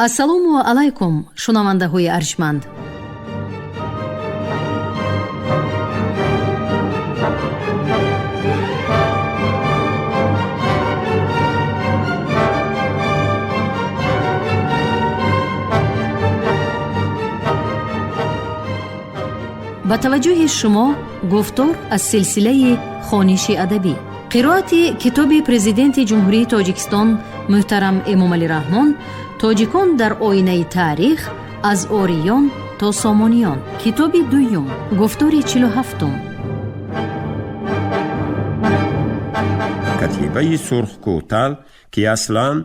Ассалому алайкум, шунавандаҳои арҷманд. Ба таваҷҷӯҳи шумо гуфтор аз силсилаи хониши адабӣ, қироати китоби Президенти Ҷумҳурии Тоҷикистон муҳтарам Эмомалӣ Раҳмон «Тоҷикон дар оинаи таърих: аз ориён то сомониён», китоби дуюм, гуфтори 47-ум. Катибаи Сурхкӯтал, ки аслан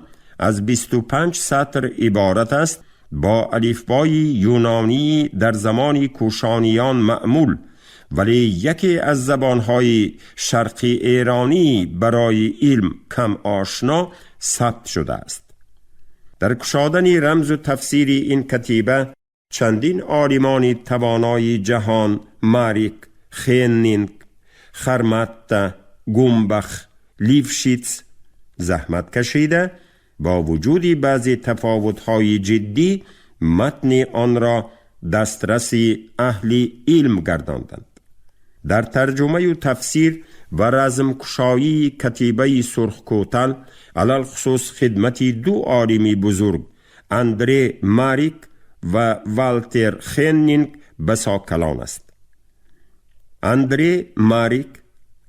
аз 25 сатр иборат аст, бо алифбои юнонӣ дар замони кӯшониён маъмул, вале яке аз забонҳои шарқи эронӣ барои илм кам ошно сабт шудааст. Дар кушодани рамзу тафсири ин катиба чандин олимони тавонои ҷаҳон Марик, Хеннинг, Харматта, Гумбах, Лившиц заҳмат кашида, бо вуҷуди баъзе тафовутҳои ҷиддӣ матни онро дастраси аҳли илм гардонданд. Дар тарҷумаю тафсир ва размкушоии катибаи Сурхкӯтал алалхусус хидмати ду олими бузург Андре Марик ва Валтер Хеннинг басо калон аст. Андре Марик,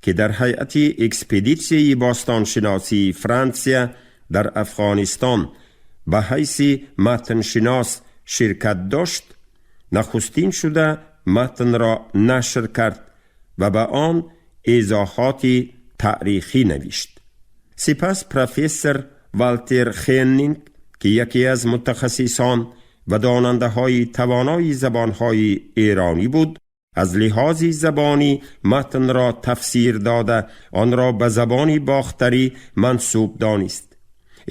ки дар ҳайати экспедитсияи бостоншиносии Франсия дар Афғонистон ба ҳайси матншинос ширкат дошт, нахустин шуда матнро нашр кард ва ба он эзоҳоти таърихӣ навишт. Сипас профессор Валтер Хеннинг, ки яке аз мутахассисон ва донандаҳои тавонои забонҳои эронӣ буд, аз лиҳози забонӣ матнро тафсир дода, онро ба забони бохтарӣ мансуб донист.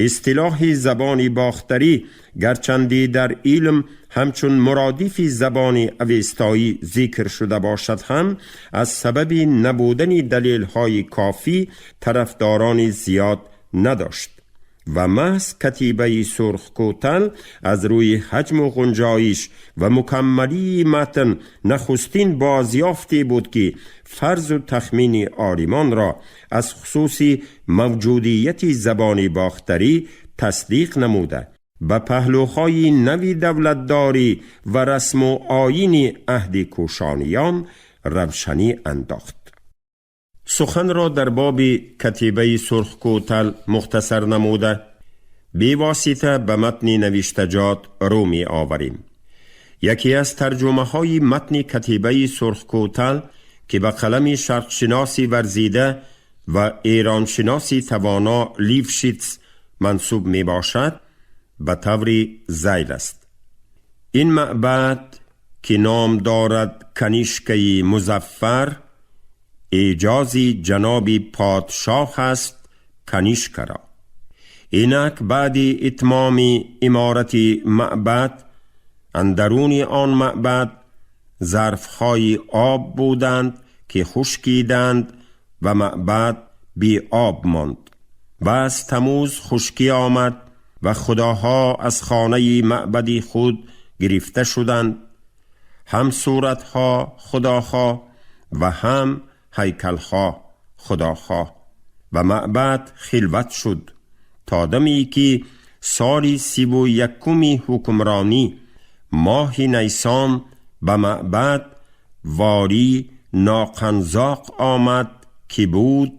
Истилоҳи забони бохтарӣ гарчанди дар илм ҳамчун муродифи забони авестоӣ зикр шуда бошад ҳам, аз сабаби набудани далелҳои кофӣ тарафдорони зиёд надошт ва маҳз катибаи Сурхкӯтал аз рӯи ҳаҷму ғунҷоиш ва мукаммалии матн нахустин бозёфте буд, ки фарзу тахмини олимонро аз хусуси мавҷудияти забони бохтарӣ тасдиқ намуда, ба паҳлӯҳои нави давлатдорӣ ва расму оини аҳди кӯшониён равшанӣ андохт. Суханро дар боби катибаи Сурхкӯтал мухтасар намуда, бевосита ба матни навиштаҷот рӯ меоварем. Яке аз тарҷумаҳои матни катибаи Сурхкӯтал, ки ба қалами шарқшиноси варзида ва эроншиноси тавоно Лившиц мансуб мебошад, ба таври зайл аст: Ин маъбад, ки ном дорад Канишкаи Музаффар, эъҷози ҷаноби подшоҳ аст Канишкаро. Инак баъди итмоми иморати маъбад, андаруни он маъбад зарфҳои об буданд, ки хушкиданд ва маъбад биоб монд. Ва аз Тамӯз хушкӣ омад ва худоҳо аз хонаи маъбади худ гирифта шуданд, ҳам суратҳо худоҳо ва ҳам ҳайкалҳо худоҳо, ва маъбад хилват шуд то даме ки соли 31-уми ҳукмронӣ, моҳи найсон, ба маъбад ворӣ Ноқанзоқ омад, ки буд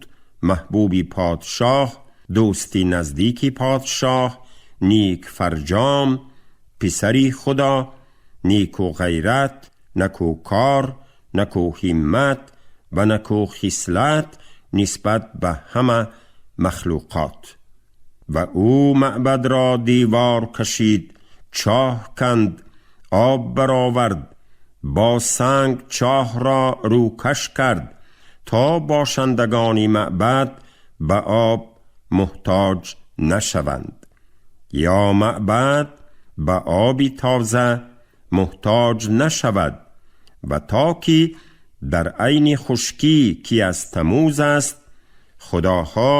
маҳбуби подшоҳ, дӯсти наздики подшоҳ, ник фарҷом, писари худо, нику ғайрат, накӯкор, накӯ ҳиммат ва накӯ хислат нисбат ба ҳама махлуқот. Ва ӯ маъбадро девор кашид, чоҳ канд, об баровард, бо санг чоҳро рӯкаш кард, то бошандагони маъбад ба об муҳтоҷ нашаванд ё маъбад ба оби тоза муҳтоҷ нашавад, ва то ки дар айни хушкӣ, ки аз Тамӯз аст, худоҳо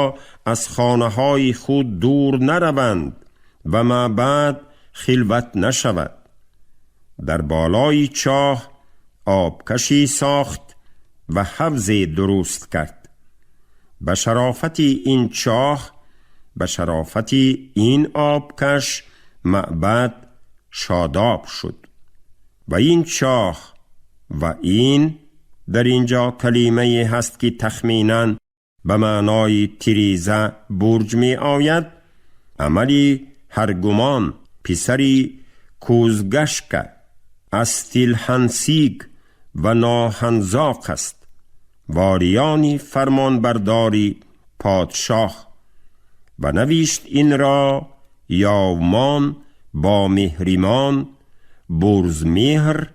аз хонаҳои худ дур нараванд ва маъбад خلوت نشود. در بالای چاه آبکشی ساخت و حوض درست کرد. به شرافت این چاه، به شرافت این آبکش معبد شاداب شد. و این چاه و این در اینجا کلمه هست که تخمیناً به معنای تریزه برج می آید. عملی هرگمان پسری کوزگشک استیلهنسیگ و ناهنزاق است، واریانی فرمانبرداری پادشاه. و نوشت این را یامان با مهریمان برزمهر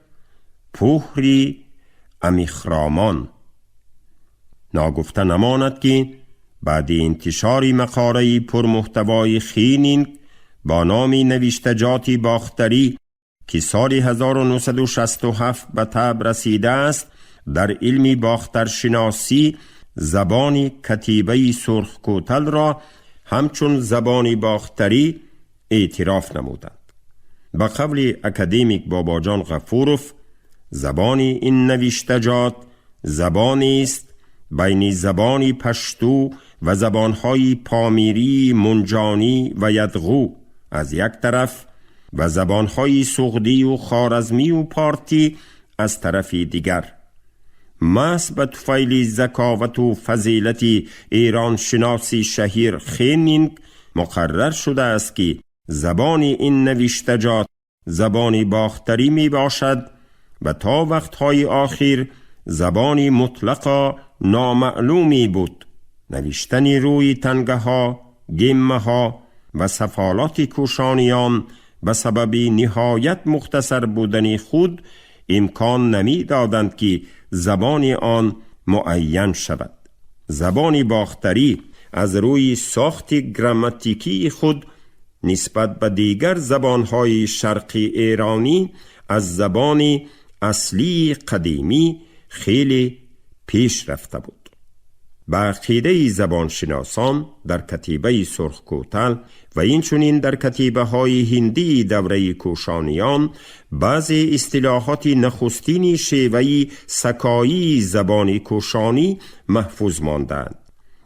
پوهری امیخرامان. ناگفته نماند که بعد انتشار مقاله پرمحتوای خینینگ با نام نوشتجات باختری که سال 1967 به طبع رسیده است، در علم باخترشناسی زبان کتیبه سرخ کوتل را همچون زبان باختری اعتراف نمودند. به قول اکادمیک باباجان غفوروف، زبان این نوشتجات زبانی است بین زبان پشتو و زبانهای پامیری، منجانی و یدغو از یک طرف و زبانهای سغدی و خارزمی و پارتی از طرف دیگر. محض به طفیل ذکاوت و فضیلت ایران شناسی شهیر خینینگ مقرر شده است که زبان این نوشتجات زبان باختری می باشد و تا وقتهای آخر زبان مطلقا نامعلومی بود. نوشتن روی تنگه ها، گمه ها و سفالات کوشانیان به سبب نهایت مختصر بودن خود امکان نمی دادند که زبان آن معین شود. زبان باختری از روی ساخت گراماتیکی خود نسبت به دیگر زبانهای شرقی ایرانی از زبان اصلی قدیمی خیلی پیش رفته بود. به عقیده زبانشناسان در کتیبه سرخ کوتل و اینچنین در کتیبه های هندی دوره کوشانیان بعضی اصطلاحات نخستین شیوه سکایی زبان کوشانی محفوظ ماندند.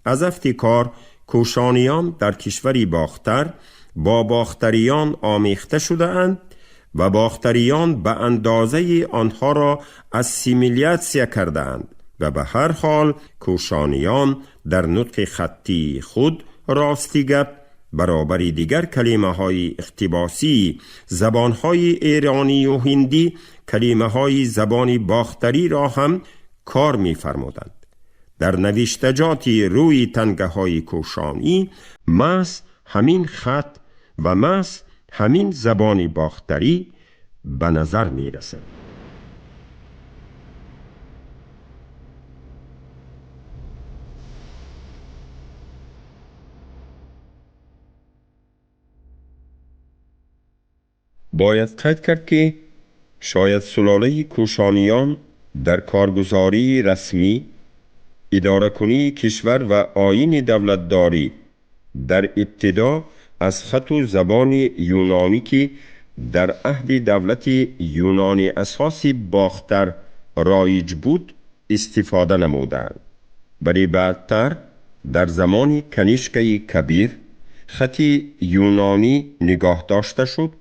از افت کار کوشانیان در کشور باختر با باختریان آمیخته شده اند و باختریان به اندازه آنها را اسیمیلیاتسیا کرده اند و به هر حال کوشانیان در نطق خطی خود راستی گپ برابر دیگر کلمه های اقتباسی زبان های ایرانی و هندی کلمه های زبان باختری را هم کار می فرمودند. در نوشتجات روی تنگه های کوشانی محض همین خط و محض همین زبان باختری به نظر می رسد. باید قید کرد که شاید سلاله کوشانیان در کارگزاری رسمی، اداره کشور و آیین دولتداری در ابتدا از خط و زبان یونانی که در عهد دولت یونانی اساسی باختر رایج بود استفاده نمودند. ولی بعدتر در زمان کنیشکه کبیر خط یونانی نگاه داشته شد،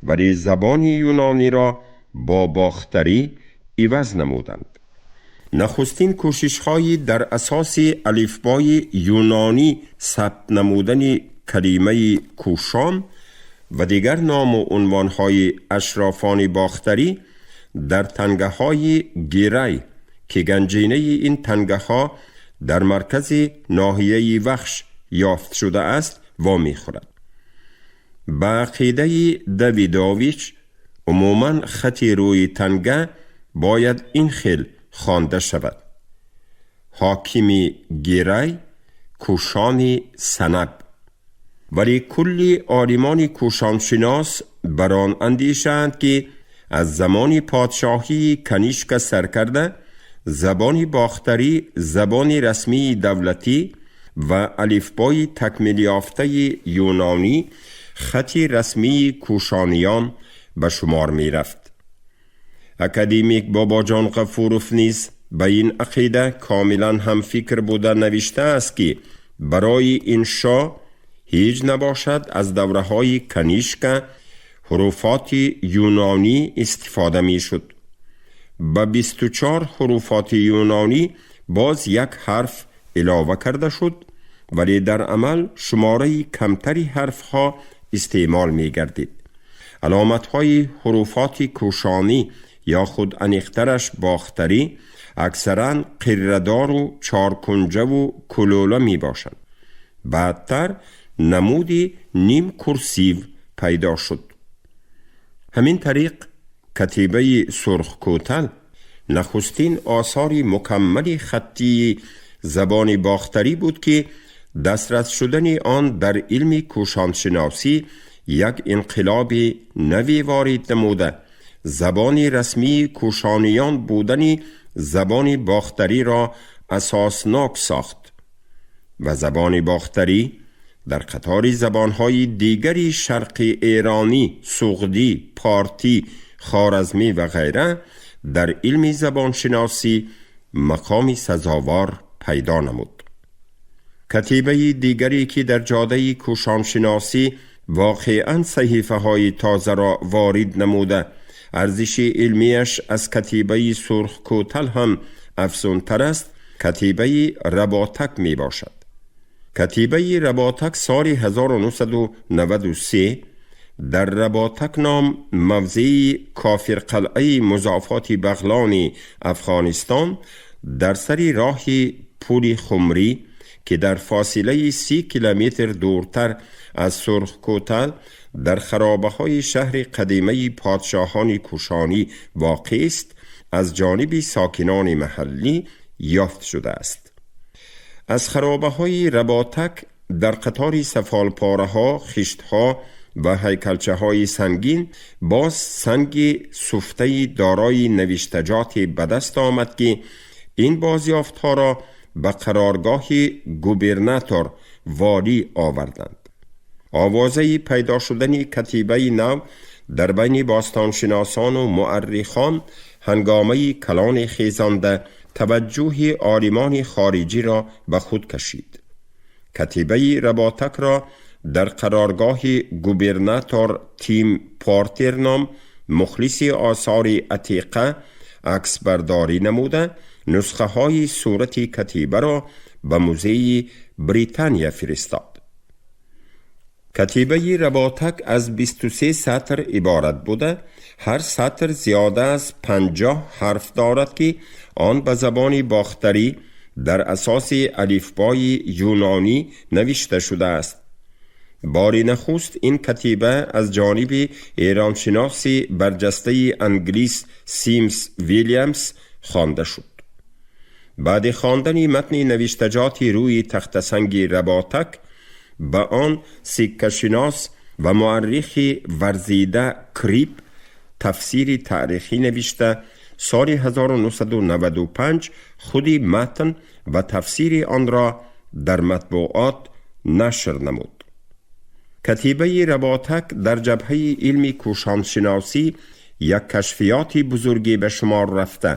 ولی زبان یونانی را با باختری عوض نمودند. نخستین کوشش‌های در اساس الفبای یونانی ثبت نمودن کلمه کوشان و دیگر نام و عنوان‌های اشرافان باختری در تنگه‌های گیری که گنجینه این تنگه‌ها در مرکز ناحیه وخش یافت شده است وامی خورد. به عقیده دویدوویچ عموماً خط روی تنگه باید این خیل خوانده شود: حاکم گیری کوشان سنب. ولی کلی عالمان کوشانشناس بر آن اندیشند که از زمان پادشاهی کنیشک سرکرده زبان باختری زبان رسمی دولتی و الفبای تکمیل یافته یونانی Хати расмии кӯшониён ба шумор мерафт. Академик Бобоҷон Ғафуров низ ба ин ақида комилан ҳамфикр буда навиштааст, ки барои иншо ҳеҷ набошад, аз давраҳои Канишка ҳуруфоти юнонӣ истифода мешуд. Ба 24 ҳуруфоти юнонӣ боз як ҳарф илова карда шуд, вале дар амал шумораи камтари ҳарфҳо истеъмол мегардид. Аломатҳои ҳуруфоти кӯшонӣ ё худ аниқтараш бохтарӣ аксаран қиррадору чоркунҷаву кулӯла мебошанд. Баъдтар намуди нимкурсив пайдо шуд. Ҳамин тариқ, катибаи Сурхкӯтал нахустин осори мукаммали хаттии забони бохтарӣ буд, ки дастрас шудани он дар илми кӯшоншиносӣ як инқилоби наве ворид намуда, забони расмии кӯшониён будани забони бохтариро асоснок сохт ва забони бохтарӣ дар қатори забонҳои дигари шарқи эронӣ, суғдӣ, портӣ, хоразмӣ ва ғайра дар илми забоншиносӣ мақоми сазовор пайдо намуд. Катибаи дигаре, ки дар ҷодаи кӯшоншиносӣ воқеан саҳифаҳои тозаро ворид намуда, арзиши илмияш аз катибаи Сурхкӯтал ҳам афзунтар аст, катибаи Работак мебошад. Катибаи Работак соли 1993 дар Работак ном мавзеи Кофирқалъаи музофоти Бағлони Афғонистон дар сари роҳи пули Хумрӣ, ки дар фосилаи 30 километр дуртар аз Сурхкӯтал дар харобаҳои шаҳри қадимаи подшоҳони кӯшонӣ воқеъ аст, аз ҷониби сокинони маҳаллӣ ёфт шудааст. Аз харобаҳои Работак дар қатори сафолпораҳо, хиштҳо ва ҳайкалчаҳои сангин боз санги суфтаи дорои навиштаҷоте ба даст омад, ки ин бозёфтҳоро ба қароргоҳи губернатор, волӣ оварданд. Овозаи пайдо шудани катибаи нав дар байни бостоншиносону муаррихон ҳангомаи калоне хезонда, таваҷҷӯҳи олимони хориҷиро ба худ кашид. Катибаи Работакро дар қароргоҳи губернатор Тим Портер ном мухлиси осори атиқа аксбардорӣ намуда, нусхаҳои сурати катибаро ба музеи Британия фиристод. Катибаи Работак аз 23 сатр иборат буда, ҳар сатр зиёда аз 50 ҳарф дорад, ки он ба забони бохтарӣ дар асоси алифбои юнонӣ навишта шудааст. Бори нахуст ин катиба аз ҷониби эроншиноси барҷастаи англис Симс Вилямс хонда шуд. Баъди хондани матни навиштаҷоти рӯи тахтасанги Работак ба он сиккашинос ва муаррихи варзида Крип тафсири таърихӣ навишта, соли 1995 худи матн ва тафсири онро дар матбуот нашр намуд. Катибаи Работак дар ҷабҳаи илми кӯшоншиносӣ як кашфиёти бузургӣ ба шумор рафта,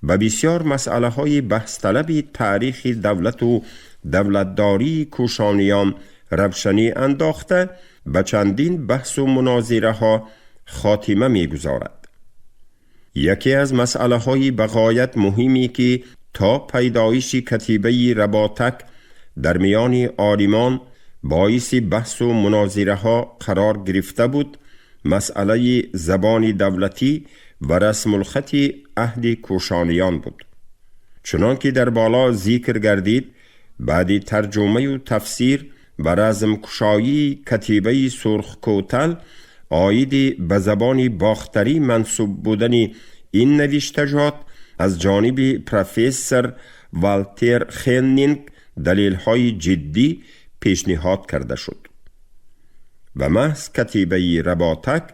ба бисёр масъалаҳои баҳсталаби таърихи давлату давлатдории кӯшониён равшанӣ андохта, ба чандин баҳсу мунозираҳо хотима мегузорад. Яке аз масъалаҳои ба ғоят муҳиме, ки то пайдоиши катибаи Работак дар миёни олимон боиси баҳсу мунозираҳо қарор гирифта буд, масъалаи забони давлатӣ ва расмулхати аҳди кӯшониён буд. Чунон ки дар боло зикр гардид, баъди тарҷумаю тафсир ва размкушоии катибаи Сурхкӯтал оиди ба забони бохтарӣ мансуб будани ин навиштаҷот аз ҷониби профессор Валтер Хеннинг далелҳои ҷиддӣ пешниҳод карда шуд ва маҳз катибаи Работак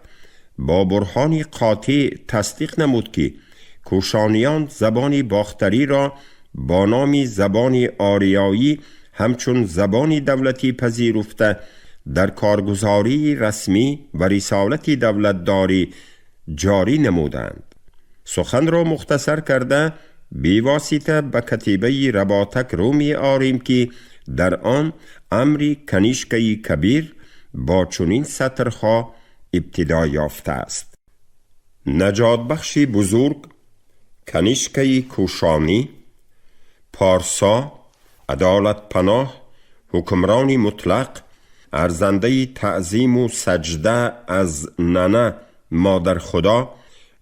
бо бурҳони қотеъ тасдиқ намуд, ки кӯшониён забони бохтариро бо номи забони ориёӣ ҳамчун забони давлатӣ пазируфта, در کارگزاری رسمی و رسالت دولتداری جاری نمودند. سخن را مختصر کرده بیواسطه به کتیبه رباطک رو می آریم که در آن امر کنیشکه کبیر با چنین سطرها ابتدا یافته است: نجات بخش بزرگ کنیشکه کوشانی، پارسا، عدالت پناه، حکمران مطلق، ارزنده تعظیم و سجده از ننه مادر خدا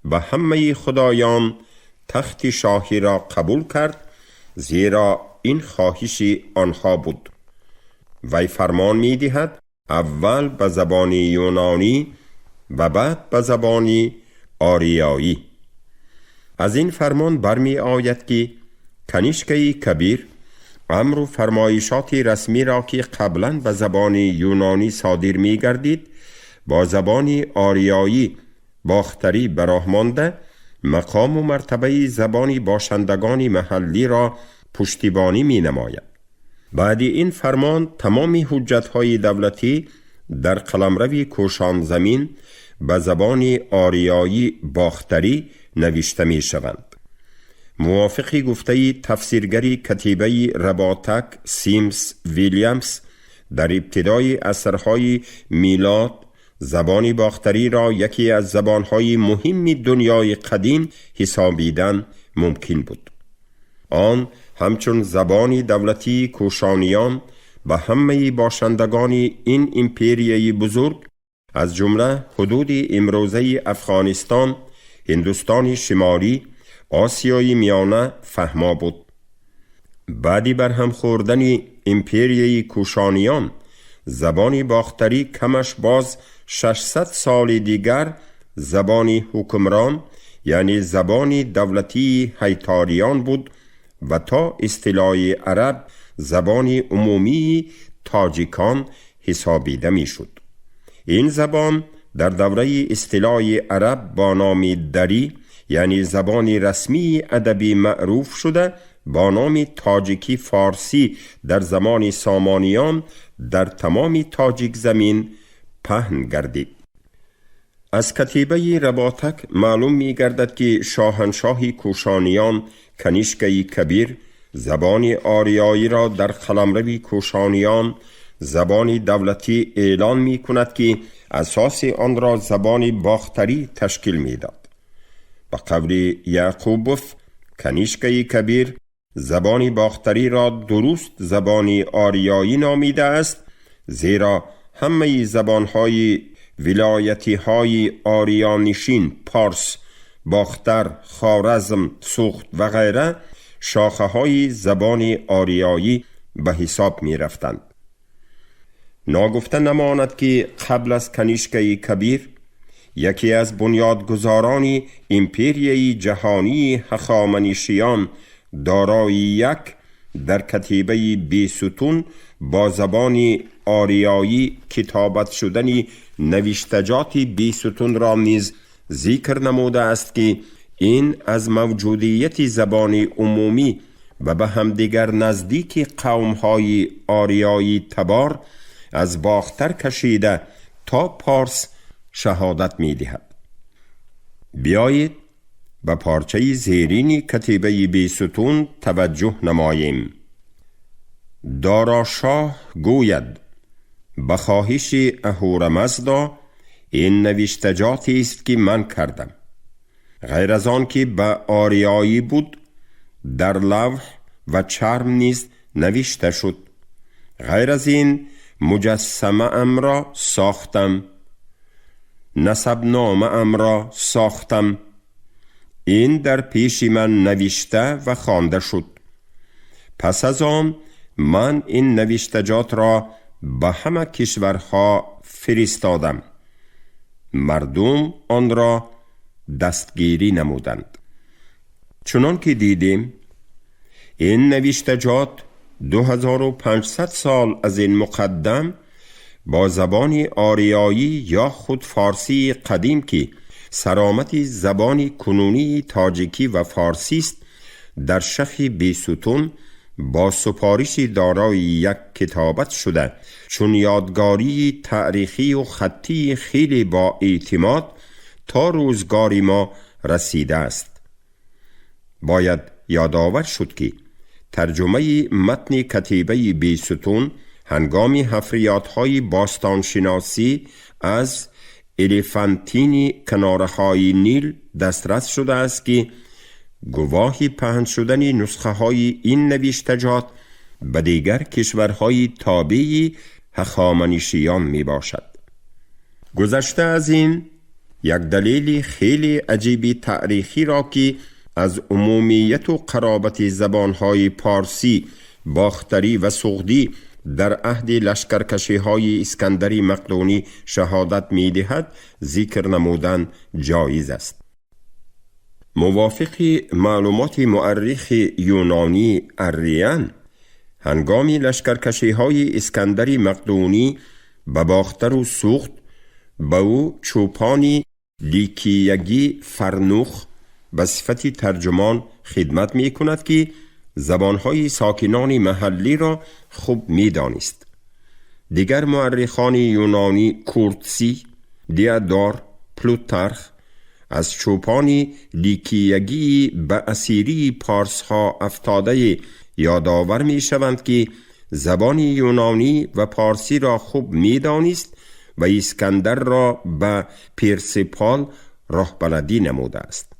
و همه خدایان، تخت شاهی را قبول کرد، زیرا این خواهش آنها بود. وی فرمان می دهد اول به زبان یونانی و بعد به زبان آریایی. از این فرمان برمی آید که کنیشکه کبیر امر و فرمایشات رسمی را که قبلا به زبان یونانی صادر می گردید با زبان آریایی باختری براه مانده، مقام و مرتبه زبان باشندگان محلی را پشتیبانی می نماید. بعد این فرمان تمام حجت‌های دولتی در قلمرو کوشان زمین به زبان آریایی باختری نوشته می شوند. موافق گفته تفسیرگری کتیبه رباطک سیمز ویلیامز، در ابتدای عصرهای میلاد زبان باختری را یکی از زبانهای مهم دنیای قدیم حسابیدن ممکن بود. آن همچون زبان دولتی کوشانیان به همه باشندگان این امپریای بزرگ از جمله حدود امروزه افغانستان، هندوستان شمالی، آسیای میانه فهما بود. بعدی برهم خوردن امپریای کوشانیان، زبان باختری کمش باز 600 سال دیگر زبان حکمران، یعنی زبان دولتی هیتاریان بود و تا اصطلاح عرب زبان عمومی تاجیکان حسابیده میشد. این زبان در دوره اصطلاح عرب با نام دری، یعنی زبان رسمی ادبی معروف شده، با نام تاجیکی فارسی در زمان سامانیان در تمام تاجیک زمین پهن گردید. از کتیبه رباطک معلوم می گردد که شاهنشاه کوشانیان کنیشکه کبیر زبان آریایی را در قلمرو کوشانیان زبان دولتی اعلان می کند که اساس آن را زبان باختری تشکیل می داد. به قول یعقوبوف، کنیشکه کبیر زبان باختری را درست زبان آریایی نامیده است، زیرا همه زبانهای ولایتی های آریانشین، پارس، باختر، خوارزم، سوخت و غیره شاخه های زبان آریایی به حساب می رفتند. ناگفته نماند که قبل از کنیشکه کبیر یکی از بنیادگذاران امپریای جهانی هخامنشیان دارای یک در کتیبه بیستون با زبان آریایی کتابت شدن نوشتجات بیستون را نیز ذکر نموده است که این از موجودیت زبان عمومی و به همدیگر نزدیک قومهای آریایی تبار از باختر کشیده تا پارس شهادت می دهد. بیایید به پارچه زیرین کتیبه بیستون توجه نماییم. دارا شاه گوید به خواهش اهورامزدا این نوشتجاتی است که من کردم. غیر از آن که به آریایی بود، در لوح و چرم نیز نوشته شد. غیر از این مجسمه ام را ساختم، نسب نامه ام را ساختم. این در پیش من نوشته و خوانده شد. پس از آن من این نوشتجات را به همه کشورها فرستادم. مردم آن را دستگیری نمودند. چنان که دیدیم این نوشتجات 2500 سال از این مقدم با زبان آریایی یا خود فارسی قدیم که سرامت زبان کنونی تاجیکی و فارسی است در شخ بیستون با سپارش دارای یک کتابت شده، چون یادگاری تاریخی و خطی خیلی با اعتماد تا روزگاری ما رسیده است. باید یادآور شد که ترجمه متن کتیبه بیستون هنگام حفریات‌های باستانشناسی از الیفانتین کناره‌های نیل دسترس شده است که گواهی پهن شدن نسخه های این نوشتجات به دیگر کشورهای تابع هخامنشیان می باشد. گذشته از این، یک دلیل خیلی عجیب تاریخی را که از عمومیت و قرابت زبانهای پارسی، باختری و سغدی در عهد لشکرکشی های اسکندری مقدونی شهادت می دهد ذکر نمودن جایز است. موافق معلومات مؤرخ یونانی اریان، هنگام لشکرکشی های اسکندری مقدونی به باختر و سوخت، به او چوپانی لیکیگی فرنوخ به صفت ترجمان خدمت می کند که زبانهای ساکنان محلی را خوب می دانست. دیگر مؤرخان یونانی کورتسی، دیادور، پلوتارخ از چوپان لیکیگی به اسیری پارس ها افتاده یادآور می شوند که زبان یونانی و پارسی را خوب می دانست و اسکندر را به پیرسپال راهبلدی نموده است.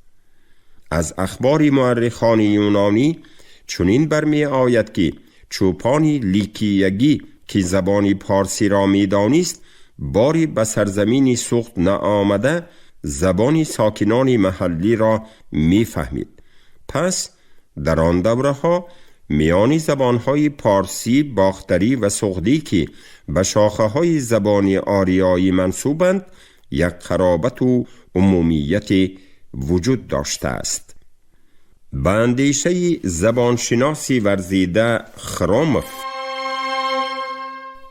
از اخبار مؤرخان یونانی چنین برمی آید که چوپان لیکیگی که زبان پارسی را می دانست باری به سرزمین سوخت نآمده زبان ساکنان محلی را می فهمید. پس در آن دوره ها میان زبانهای پارسی، باختری و سغدی که به شاخه های زبان آریایی منسوبند یک قرابت و عمومیت وجود داشته است. به اندیشه زبانشناسی ورزیده خرومف،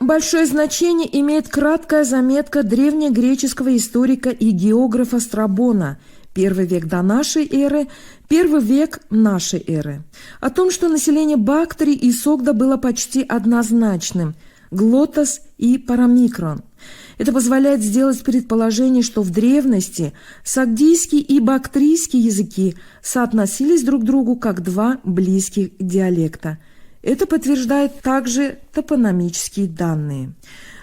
Большое значение имеет краткая заметка древнегреческого историка и географа Страбона, первый век до нашей эры, первый век нашей эры, о том, что население Бактрии и Согда было почти однозначным – Глотос и Парамикрон. Это позволяет сделать предположение, что в древности согдийский и бактрийский языки соотносились друг к другу как два близких диалекта. Это подтверждает также топономические данные.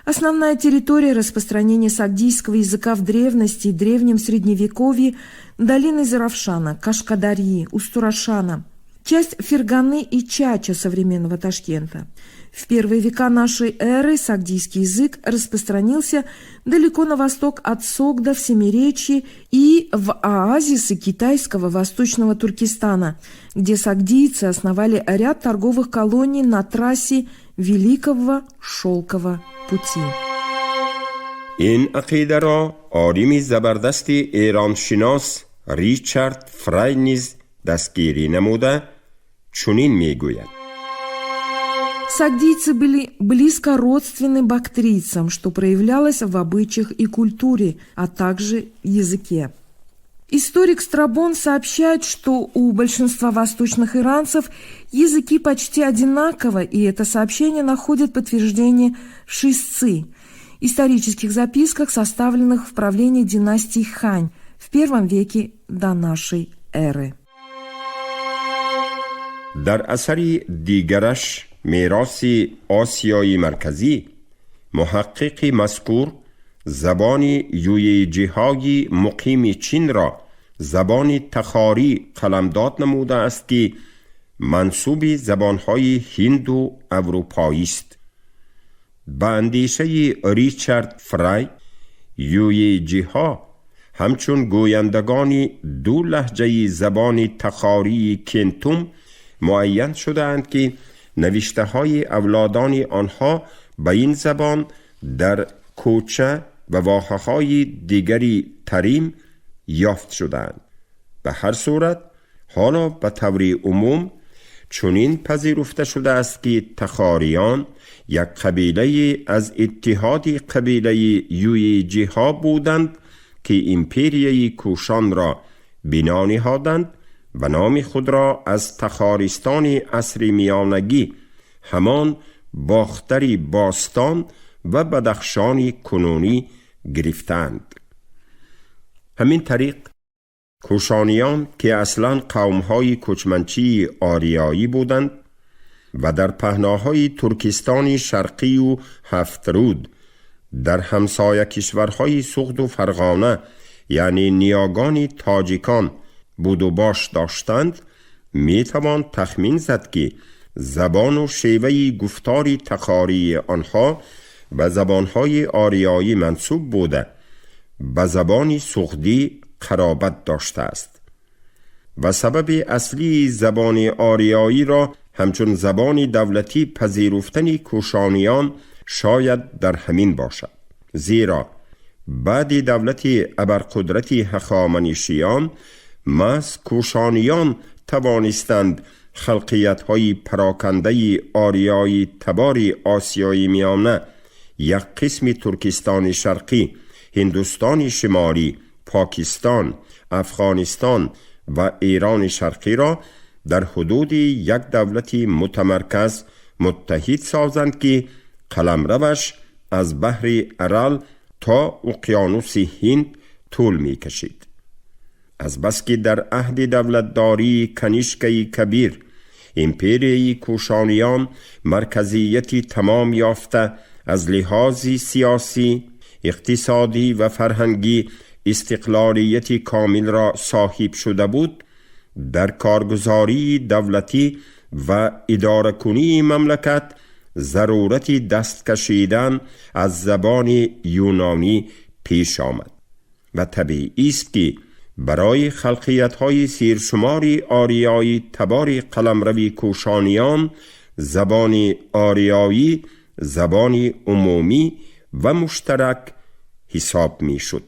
Основная территория распространения согдийского языка в древности и древнем средневековье – долины Заравшана, Кашкадарьи, Устурашана, часть Ферганы и Чача современного Ташкента. В первые века нашей эры согдийский язык распространился далеко на восток от Согда в Семиречье и в оазисы китайского восточного Туркестана, где согдийцы основали ряд торговых колоний на трассе Великого Шелкового пути. این عقیده را عالم زبردست ایرانشناس ریچارد فرای نیز دستگیری نموده چنین میگوید: Согдийцы были близко родственны бактрийцам, что проявлялось в обычаях и культуре, а также языке. Историк Страбон сообщает, что у большинства восточных иранцев языки почти одинаковы, и это сообщение находит подтверждение в Шисцы, исторических записках, составленных в правлении династии Хань в первом веке до нашей эры. در اثر دیگرش میراث آسیای مرکزی، محقق مذکور زبان یویجیهای مقیم چین را زبان تخاری قلمداد نموده است که منسوب زبانهای هند و اروپایی است. به اندیشه ریچارد فرای، یویجیها همچون گویندگان دو لهجه زبان تخاری کنتوم معین شده‌اند که نوشته های اولادان آنها به این زبان در کوچه و واحه های دیگری تریم یافت شدند. به هر صورت حالا به طور عموم چنین پذیرفته شده است که تخاریان یک قبیله از اتحاد قبیله یویجی ها بودند که ایمپریای کوشان را بنا نهادند و نام خود را از تخارستان عصر میانگی، همان باختری باستان و بدخشان کنونی گرفتند. همین طریق کوشانیان که اصلا قومهای کوچمنچی آریایی بودند و در پهناهای ترکستان شرقی و هفترود در همسایه کشورهای سغد و فرغانه، یعنی نیاگان تاجیکان، بود و باش داشتند، می توان تخمین زد که زبان و شیوه گفتار تخاری آنها به زبانهای آریایی منسوب بوده، به زبان سغدی قرابت داشته است و سبب اصلی زبان آریایی را همچون زبان دولتی پذیرفتن کوشانیان شاید در همین باشد، زیرا بعد دولت ابرقدرت هخامنشیان محض کوشانیان توانستند خلقیت های پراکنده آریایی تبار آسیای میانه، یک قسم ترکستان شرقی، هندوستان شمالی، پاکستان، افغانستان و ایران شرقی را در حدود یک دولت متمرکز متحد سازند که قلمروش از بحر ارال تا اقیانوس هند طول می کشید. از بس که در عهد دولتداری کنیشکه کبیر امپریای کوشانیان مرکزیت تمام یافته، از لحاظ سیاسی، اقتصادی و فرهنگی استقلالیت کامل را صاحب شده بود، در کارگزاری دولتی و اداره مملکت ضرورت دست کشیدن از زبان یونانی پیش آمد و طبیعی است که برای خلقیت های سیرشمار آریایی تبار قلمروی کوشانیان زبان آریایی زبان عمومی و مشترک حساب می شد.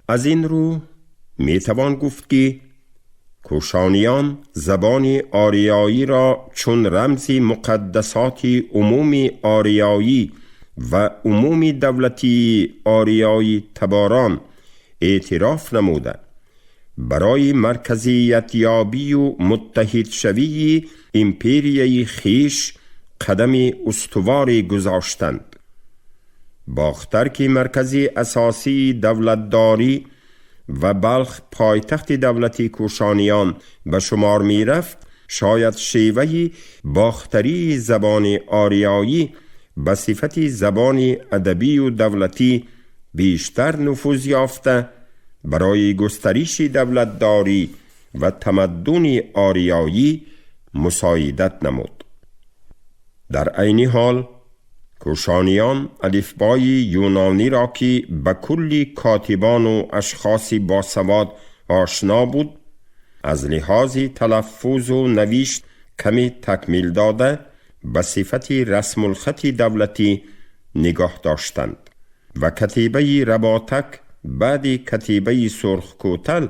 از این رو می توان گفت که کوشانیان زبان آریایی را چون رمز مقدسات عموم آریایی و عموم دولتی آریایی تباران اعتراف نموده، برای مرکزیت یابی و متحد شوی امپریای خیش قدم استوار گذاشتند. باختر که مرکز اساسی دولتداری و بلخ پایتخت دولتی کوشانیان به شمار می رفت، شاید شیوه باختری زبان آریایی به صفت زبان ادبی و دولتی بیشتر نفوذ یافته، برای گسترش دولتداری و تمدن آریایی مساعدت نمود. در عین حال کوشانیان الفبای یونانی را که به کل کاتبان و اشخاص باسواد آشنا بود، از لحاظ تلفظ و نوشت کمی تکمیل داده، به صفت رسم الخط دولتی نگاه داشتند و کتیبه رباطک بعد کتیبه سرخ کوتل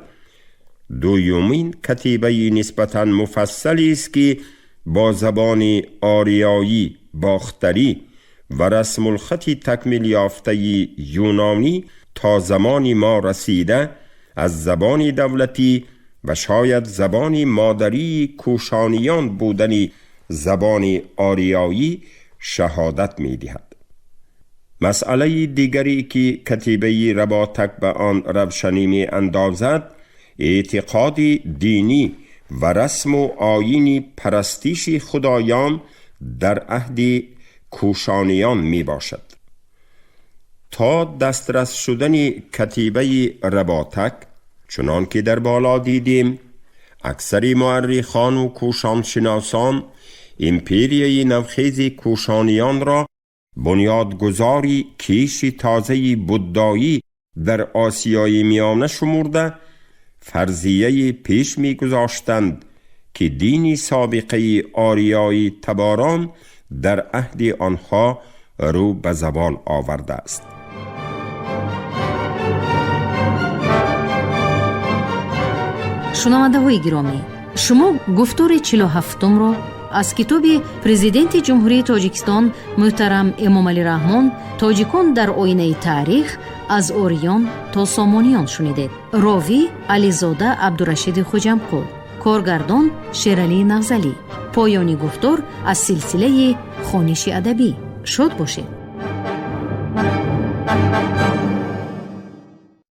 دویمین کتیبه نسبتا مفصلی است که با زبان آریایی باختری و رسم الخط تکمیل یافته یونانی تا زمان ما رسیده، از زبان دولتی و شاید زبان مادری کوشانیان بودن زبان آریایی شهادت می دهد. مسئله دیگری که کتیبه رباطک به آن روشنی می اندازد، اعتقاد دینی و رسم و آیین پرستش خدایان در عهد کوشانیان می باشد. تا دسترس شدن کتیبه رباطک، چنان که در بالا دیدیم، اکثر مورخان و کوشانشناسان امپریای نوخیز کوشانیان را بنیادگذاری کیش تازه بودایی در آسیای میانه شمرده، فرضیه پیش می‌گذاشتند که دین سابقه آریایی تباران در عهد آنها رو به زوال آورده است. Шунавандаҳои гиромӣ, шумо гуфтори 47-умро Аз китоби Президенти Ҷумҳурии Тоҷикистон муҳтарам Эмомалӣ Раҳмон «Тоҷикон дар оинаи таърих: аз ориён то сомониён» шунидед. Ровӣ Ализода Абдурашиди Хуҷамқул, коргардон Шералӣ Нағзалӣ. Поёни гуфтор аз силсилаи хониши адабӣ. Шод бошед.